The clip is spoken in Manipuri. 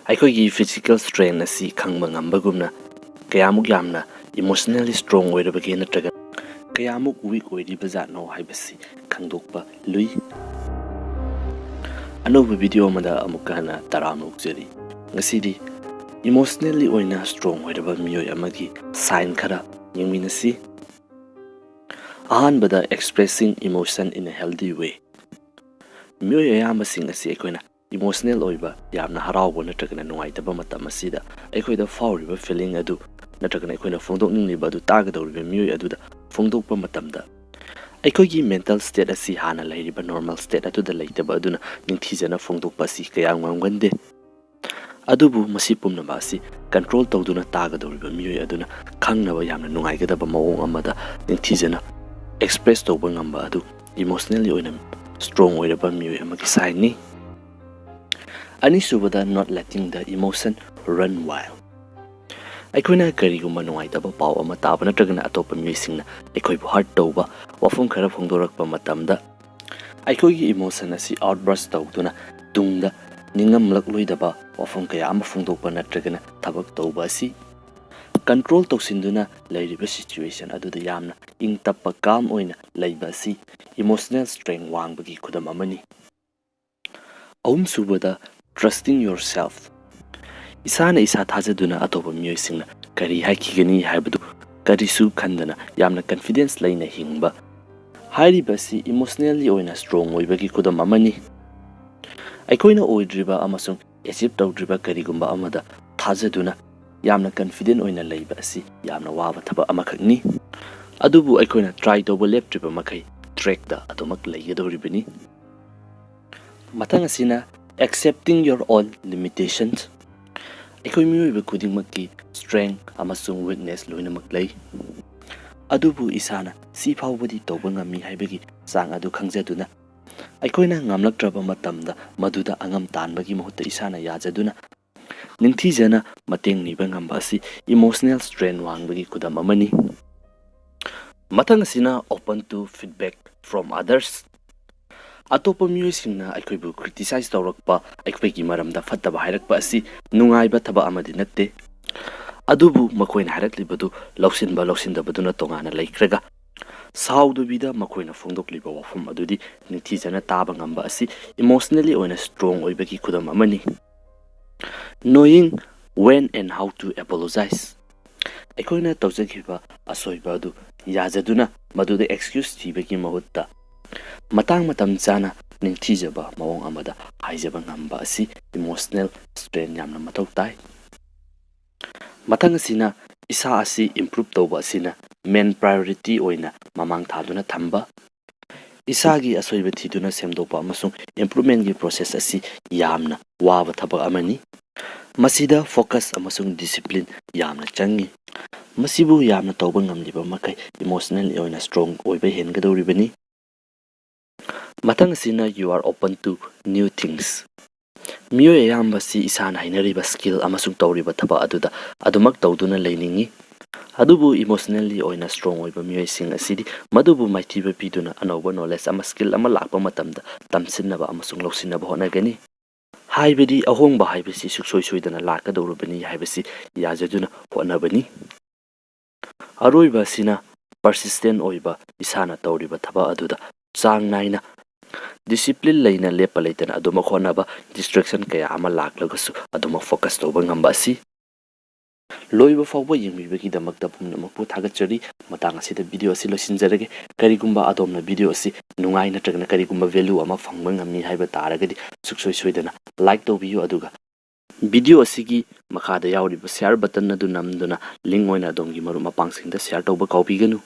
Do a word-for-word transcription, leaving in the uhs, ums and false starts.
ꯑꯩꯈꯣꯏꯒꯤ physical strength ꯑꯁꯤ ꯈꯪꯕ ꯉꯝꯕꯒꯨꯝꯅ, ꯀꯌꯥꯃꯨꯛ ꯌꯥꯝꯅ emotionally strong ꯑꯣꯏꯔꯕꯒꯦ ꯅꯠꯇ꯭ꯔꯒ ꯀꯌꯥꯃꯨꯛ weak ꯑꯣꯏꯔꯤꯕ ꯖꯥꯠꯅꯣ ꯍꯥꯏꯕꯁꯤ ꯈꯪꯗꯣꯛꯄ ꯂꯨꯏ꯫ ꯑꯅꯧꯕ video ꯑꯃꯗ ꯑꯃꯨꯛꯀ ꯍꯟꯅ ꯇꯔꯥꯝꯅ ꯑꯣꯛꯆꯔꯤ꯫ ꯉꯁꯤꯗꯤ emotionally ꯑꯣꯏꯅ strong ꯑꯣꯏꯔꯕ ꯃꯤꯑꯣꯏ ꯑꯃꯒꯤ sign ꯈꯔ ꯌꯦꯡꯃꯤꯟꯅꯁꯤ꯫ ꯑꯍꯥꯟꯕꯗ, expressing emotion in a healthy way꯫ ꯃꯤꯑꯣꯏ ꯑꯌꯥꯝꯕꯁꯤꯡ ꯑꯁꯤ ꯑꯩꯈꯣꯏꯅ emotional ꯑꯣꯏꯕ, ꯌꯥꯝꯅ ꯍꯔꯥꯎꯕ ꯅꯠꯇ꯭ꯔꯒꯅ ꯅꯨꯡꯉꯥꯏꯇꯕ ꯃꯇꯝ ꯑꯁꯤꯗ ꯑꯩꯈꯣꯏꯗ ꯐꯥꯎꯔꯤꯕ feeling ꯑꯗꯨ ꯅꯠꯇ꯭ꯔꯒꯅ ꯑꯩꯈꯣꯏꯅ ꯐꯣꯡꯗꯣꯛꯅꯤꯡꯂꯤꯕ ꯑꯗꯨ ꯇꯥꯒꯗꯧꯔꯤꯕ ꯃꯤꯑꯣꯏ ꯑꯗꯨꯗ ꯐꯣꯡꯗꯣꯛꯄ ꯃꯇꯝꯗ, ꯑꯩꯈꯣꯏꯒꯤ mental state ꯑꯁꯤ ꯍꯥꯟꯅ ꯂꯩꯔꯤꯕ normal state ꯑꯗꯨꯗ ꯂꯩꯇꯕ ꯑꯗꯨꯅ ꯅꯤꯡꯊꯤꯖꯅ ꯐꯣꯡꯗꯣꯛꯄ ꯑꯁꯤ ꯀꯌꯥ ꯉꯝꯒꯟꯗꯦ꯫ ꯑꯗꯨꯕꯨ ꯃꯁꯤ ꯄꯨꯝꯅꯃꯛ ꯑꯁꯤ control ꯇꯧꯗꯨꯅ ꯇꯥꯒꯗꯧꯔꯤꯕ ꯃꯤꯑꯣꯏ ꯑꯗꯨꯅ ꯈꯪꯅꯕ ꯌꯥꯝꯅ ꯅꯨꯡꯉꯥꯏꯒꯗꯕ ꯃꯑꯣꯡ ꯑꯃꯗ ꯅꯤꯡꯊꯤꯖꯅ express ꯇꯧꯕ ꯉꯝꯕ ꯑꯗꯨ emotionally ꯑꯣꯏꯅ strong ꯑꯣꯏꯔꯕ ꯃꯤꯑꯣꯏ ꯑꯃꯒꯤ signꯅꯤ꯫ ꯑꯅꯤꯁꯨꯕꯗ, not letting the emotion run wild꯫ ꯑꯩꯈꯣꯏꯅ ꯀꯔꯤꯒꯨꯝꯕ ꯅꯨꯡꯉꯥꯏꯇꯕ ꯄꯥꯎ ꯑꯃ ꯇꯥꯕ ꯅꯠꯇ꯭ꯔꯒꯅ ꯑꯇꯣꯞꯄ ꯃꯤꯑꯣꯏꯁꯤꯡꯅ ꯑꯩꯈꯣꯏꯕꯨ hurt ꯇꯧꯕ ꯋꯥꯐꯝ ꯈꯔ ꯐꯣꯡꯗꯣꯔꯛꯄ ꯃꯇꯝꯗ, ꯑꯩꯈꯣꯏꯒꯤ emotion ꯑꯁꯤ outburst ꯇꯧꯗꯨꯅ ꯇꯨꯡꯗ ꯅꯤꯡꯉꯝꯂꯛꯂꯣꯏꯗꯕ ꯋꯥꯐꯝ ꯀꯌꯥ ꯑꯃ ꯐꯣꯡꯗꯣꯛꯄ ꯅꯠꯇ꯭ꯔꯒꯅ ꯊꯕꯛ ꯇꯧꯕ ꯑꯁꯤ control ꯇꯧꯁꯤꯟꯗꯨꯅ ꯂꯩꯔꯤꯕ situation ꯑꯗꯨꯗ ꯌꯥꯝꯅ ꯏꯪ ꯇꯞꯄ, calm ꯑꯣꯏꯅ ꯂꯩꯕ ꯑꯁꯤ emotional strength ꯋꯥꯡꯕꯒꯤ ꯈꯨꯗꯝ ꯑꯃꯅꯤ꯫ ꯑꯍꯨꯝꯁꯨꯕꯗ, trusting yourself꯫ ꯏꯁꯥꯅ ꯏꯁꯥ ꯊꯥꯖꯗꯨꯅ ꯑꯇꯣꯞꯄ ꯃꯤꯑꯣꯏꯁꯤꯡꯅ ꯀꯔꯤ ꯍꯥꯏꯈꯤꯒꯅꯤ ꯍꯥꯏꯕꯗꯨ ꯀꯔꯤꯁꯨ ꯈꯟꯗꯅ ꯌꯥꯝꯅ confidence ꯂꯩꯅ ꯍꯤꯡꯕ꯫ ꯍꯥꯏꯔꯤꯕ ꯑꯁꯤ emotionally ꯑꯣꯏꯅ strong ꯑꯣꯏꯕꯒꯤ ꯈꯨꯗꯝ ꯑꯃꯅꯤ꯫ ꯑꯩꯈꯣꯏꯅ ꯑꯣꯏꯗ꯭ꯔꯤꯕ ꯑꯃꯁꯨꯡ achieve ꯇꯧꯗ꯭ꯔꯤꯕ ꯀꯔꯤꯒꯨꯝꯕ ꯑꯃꯗ ꯊꯥꯖꯗꯨꯅ ꯌꯥꯝꯅ confident ꯑꯣꯏꯅ ꯂꯩꯕ ꯑꯁꯤ ꯌꯥꯝꯅ ꯋꯥꯕ ꯊꯕꯛ ꯑꯃꯈꯛꯅꯤ꯫ ꯑꯗꯨꯕꯨ ꯑꯩꯈꯣꯏꯅ try ꯇꯧꯕ ꯂꯦꯞꯇ꯭ꯔꯤꯕ ꯃꯈꯩ trackꯇ ꯑꯗꯨꯃꯛ ꯂꯩꯒꯗꯧꯔꯤꯕꯅꯤ꯫ ꯃꯊꯪ ꯑꯁꯤꯅ accepting your own limitations꯫ ꯑꯩꯈꯣꯏ ꯃꯤꯑꯣꯏꯕ ꯈꯨꯗꯤꯡꯃꯛꯀꯤ strength ꯑꯃꯁꯨꯡ weakness ꯂꯣꯏꯅꯃꯛ ꯂꯩ꯫ ꯑꯗꯨꯕꯨ ꯏꯁꯥꯅ ꯁꯤ ꯐꯥꯎꯕꯗꯤ ꯇꯧꯕ ꯉꯝꯃꯤ ꯍꯥꯏꯕꯒꯤ ꯆꯥꯡ ꯑꯗꯨ ꯈꯪꯖꯗꯨꯅ, ꯑꯩꯈꯣꯏꯅ ꯉꯝꯂꯛꯇ꯭ꯔꯕ ꯃꯇꯝꯗ ꯃꯗꯨꯗ ꯑꯉꯝ ꯇꯥꯟꯕꯒꯤ ꯃꯍꯨꯠꯇ ꯏꯁꯥꯅ ꯌꯥꯖꯗꯨꯅ ꯅꯤꯡꯊꯤꯖꯅ ꯃꯇꯦꯡ ꯅꯤꯕ ꯉꯝꯕ ꯑꯁꯤ emotional strength ꯋꯥꯡꯕꯒꯤ ꯈꯨꯗꯝ ꯑꯃꯅꯤ꯫ ꯃꯊꯪ ꯑꯁꯤꯅ open to feedback from others꯫ ꯑꯇꯣꯞꯄ ꯃꯤꯑꯣꯏꯁꯤꯡꯅ ꯑꯩꯈꯣꯏꯕꯨ criticize ꯇꯧꯔꯛꯄ, ꯑꯩꯈꯣꯏꯒꯤ ꯃꯔꯝꯗ ꯐꯠꯇꯕ ꯍꯥꯏꯔꯛꯄ ꯑꯁꯤ ꯅꯨꯡꯉꯥꯏꯕ ꯊꯕꯛ ꯑꯃꯗꯤ ꯅꯠꯇꯦ꯫ ꯑꯗꯨꯕꯨ ꯃꯈꯣꯏꯅ ꯍꯥꯏꯔꯛꯂꯤꯕꯗꯨ ꯂꯧꯁꯤꯟꯕ ꯂꯧꯁꯤꯟꯗꯕꯗꯨꯅ ꯇꯣꯉꯥꯟꯅ ꯂꯩꯈ꯭ꯔꯒ, ꯁꯥꯎꯗꯕꯤꯗ ꯃꯈꯣꯏꯅ ꯐꯣꯡꯗꯣꯛꯂꯤꯕ ꯋꯥꯐꯝ ꯑꯗꯨꯗꯤ ꯅꯤꯡꯊꯤꯖꯅ ꯇꯥꯕ ꯉꯝꯕ ꯑꯁꯤ emotionally ꯑꯣꯏꯅ strong ꯑꯣꯏꯕꯒꯤ ꯈꯨꯗꯝ ꯑꯃꯅꯤ꯫ Knowing when and how to apologize꯫ ꯑꯩꯈꯣꯏꯅ ꯇꯧꯖꯈꯤꯕ ꯑꯁꯣꯏꯕ ꯑꯗꯨ ꯌꯥꯖꯗꯨꯅ ꯃꯗꯨꯗ excuse ꯊꯤꯕꯒꯤ ꯃꯍꯨꯠꯇ, ꯃꯇꯥꯡ ꯃꯇꯝ ꯆꯥꯅ ꯅꯤꯡꯊꯤꯖꯕ ꯃꯑꯣꯡ ꯑꯃꯗ ꯍꯥꯏꯖꯕ ꯉꯝꯕ ꯑꯁꯤ emotional strength ꯌꯥꯝꯅ ꯃꯊꯧ ꯇꯥꯏ꯫ ꯃꯊꯪ ꯑꯁꯤꯅ ꯏꯁꯥ ꯑꯁꯤ improve ꯇꯧꯕ ꯑꯁꯤꯅ main priority ꯑꯣꯏꯅ ꯃꯃꯥꯡ ꯊꯥꯗꯨꯅ ꯊꯝꯕ꯫ ꯏꯁꯥꯒꯤ ꯑꯁꯣꯏꯕ ꯊꯤꯗꯨꯅ ꯁꯦꯝꯗꯣꯛꯄ ꯑꯃꯁꯨꯡ improvementꯀꯤ process ꯑꯁꯤ ꯌꯥꯝꯅ ꯋꯥꯕ ꯊꯕꯛ ꯑꯃꯅꯤ꯫ ꯃꯁꯤꯗ focus ꯑꯃꯁꯨꯡ discipline ꯌꯥꯝꯅ ꯆꯪꯏ꯫ ꯃꯁꯤꯕꯨ ꯌꯥꯝꯅ ꯇꯧꯕ ꯉꯝꯂꯤꯕ ꯃꯈꯩ emotionally ꯑꯣꯏꯅ strong ꯑꯣꯏꯕ ꯍꯦꯟꯒꯗꯧꯔꯤꯕꯅꯤ꯫ ꯃꯊꯪ ꯑꯁꯤꯅ you are open to new things꯫ ꯃꯤꯑꯣꯏ ꯑꯌꯥꯝꯕꯁꯤ ꯏꯁꯥꯅ ꯍꯩꯅꯔꯤꯕ skill ꯑꯃꯁꯨꯡ ꯇꯧꯔꯤꯕ ꯊꯕꯛ ꯑꯗꯨꯗ ꯑꯗꯨꯃꯛ ꯇꯧꯗꯨꯅ ꯂꯩꯅꯤꯡꯏ꯫ ꯑꯗꯨꯕꯨ emotionally ꯑꯣꯏꯅ strong ꯑꯣꯏꯕ ꯃꯤꯑꯣꯏꯁꯤꯡ ꯑꯁꯤꯗꯤ ꯃꯗꯨꯕꯨ ꯃꯥꯏꯊꯤꯕ ꯄꯤꯗꯨꯅ ꯑꯅꯧꯕ knowledge ꯑꯃ, skill ꯑꯃ ꯂꯥꯛꯄ ꯃꯇꯝꯗ ꯇꯝꯁꯤꯟꯅꯕ ꯑꯃꯁꯨꯡ ꯂꯧꯁꯤꯟꯅꯕ ꯍꯣꯠꯅꯒꯅꯤ꯫ ꯍꯥꯏꯕꯗꯤ ꯑꯍꯣꯡꯕ ꯍꯥꯏꯕꯁꯤ ꯁꯨꯡꯁꯣꯏ ꯁꯣꯏꯗꯅ ꯂꯥꯛꯀꯗꯧꯔꯕꯅꯤ ꯍꯥꯏꯕꯁꯤ ꯌꯥꯖꯗꯨꯅ ꯍꯣꯠꯅꯕꯅꯤ꯫ ꯑꯔꯣꯏꯕ ꯑꯁꯤꯅ persistent ꯑꯣꯏꯕ, ꯏꯁꯥꯅ ꯇꯧꯔꯤꯕ ꯊꯕꯛ ꯑꯗꯨꯗ ꯆꯥꯡ ꯅꯥꯏꯅ discipline ꯂꯩꯅ ꯂꯦꯞꯄ ꯂꯩꯇꯅ ꯑꯗꯨꯃꯛ ꯍꯣꯠꯅꯕ, distraction ꯀꯌꯥ ꯑꯃ ꯂꯥꯛꯂꯒꯁꯨ ꯑꯗꯨꯃꯛ focus ꯇꯧꯕ ꯉꯝꯕ ꯑꯁꯤ꯫ ꯂꯣꯏꯕ ꯐꯥꯎꯕ ꯌꯦꯡꯕꯤꯕꯒꯤꯗꯃꯛꯇ ꯄꯨꯝꯅꯃꯛꯄꯨ ꯊꯥꯒꯠꯆꯔꯤ꯫ ꯃꯇꯥꯡ ꯑꯁꯤꯗ video ꯑꯁꯤ ꯂꯣꯏꯁꯤꯟꯖꯔꯒꯦ꯫ ꯀꯔꯤꯒꯨꯝꯕ ꯑꯗꯣꯝꯅ video ꯑꯁꯤ ꯅꯨꯡꯉꯥꯏ ꯅꯠꯇ꯭ꯔꯒꯅ ꯀꯔꯤꯒꯨꯝꯕ value ꯑꯃ ꯐꯪꯕ ꯉꯝꯃꯤ ꯍꯥꯏꯕ ꯇꯥꯔꯒꯗꯤ ꯁꯨꯡꯁꯣꯏ ꯁꯣꯏꯗꯅ like ꯇꯧꯕꯤꯌꯨ, ꯑꯗꯨꯒ video ꯑꯁꯤꯒꯤ ꯃꯈꯥꯗ ꯌꯥꯎꯔꯤꯕ share button ꯑꯗꯨ ꯅꯝꯗꯨꯅ link ꯑꯣꯏꯅ ꯑꯗꯣꯝꯒꯤ ꯃꯔꯨꯞ ꯃꯄꯥꯡꯁꯤꯡꯗ share ꯇꯧꯕ ꯀꯥꯎꯕꯤꯒꯅꯨ꯫